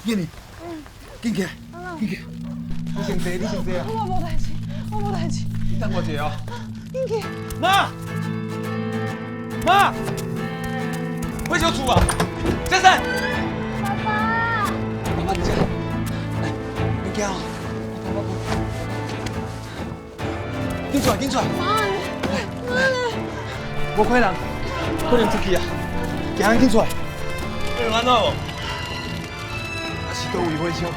燕妮，緊起來，緊起來！你先坐，你先坐啊！我無代誌，我無代誌。你等我一下哦。緊去。媽，媽，火燒厝啊！先生，爸爸，爸爸佇遮，來，別驚哦，爸爸，緊出來，緊出來！媽，媽咧？無可能，可能出去啊！行，緊出來。你按怎無？啊是佗位火燒？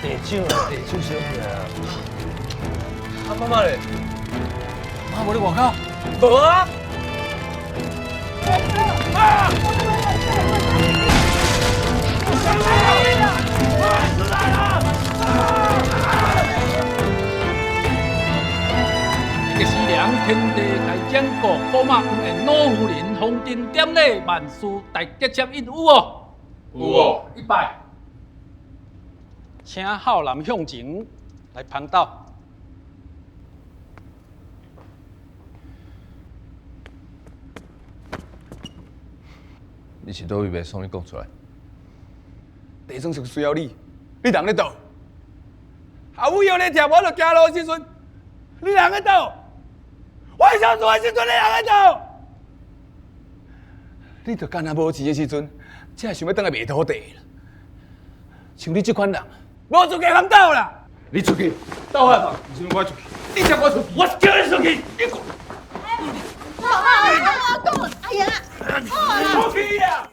地長啊，地長燒起來啊！啊媽媽咧？媽無佇外口。無啊！這個時涼天地開掌故，古馬毋緣老夫人封頂典禮，萬事大吉接應有無？有哦。一拜，請浩南向前來旁斗。你是佗位袂爽？你講出來。地總是需要你，你人咧佗？阿母約你聽無就行路時陣，你人咧佗？我想做的時陣，你人咧佗？你著干焦無錢的時陣，才會想欲轉來賣土地啦。像你這款人，無資格通鬥啦！你出去，鬥下吧。不是我出去，你叫我出去，我叫你出去，你爸爸，我講，哎呀，出去啦！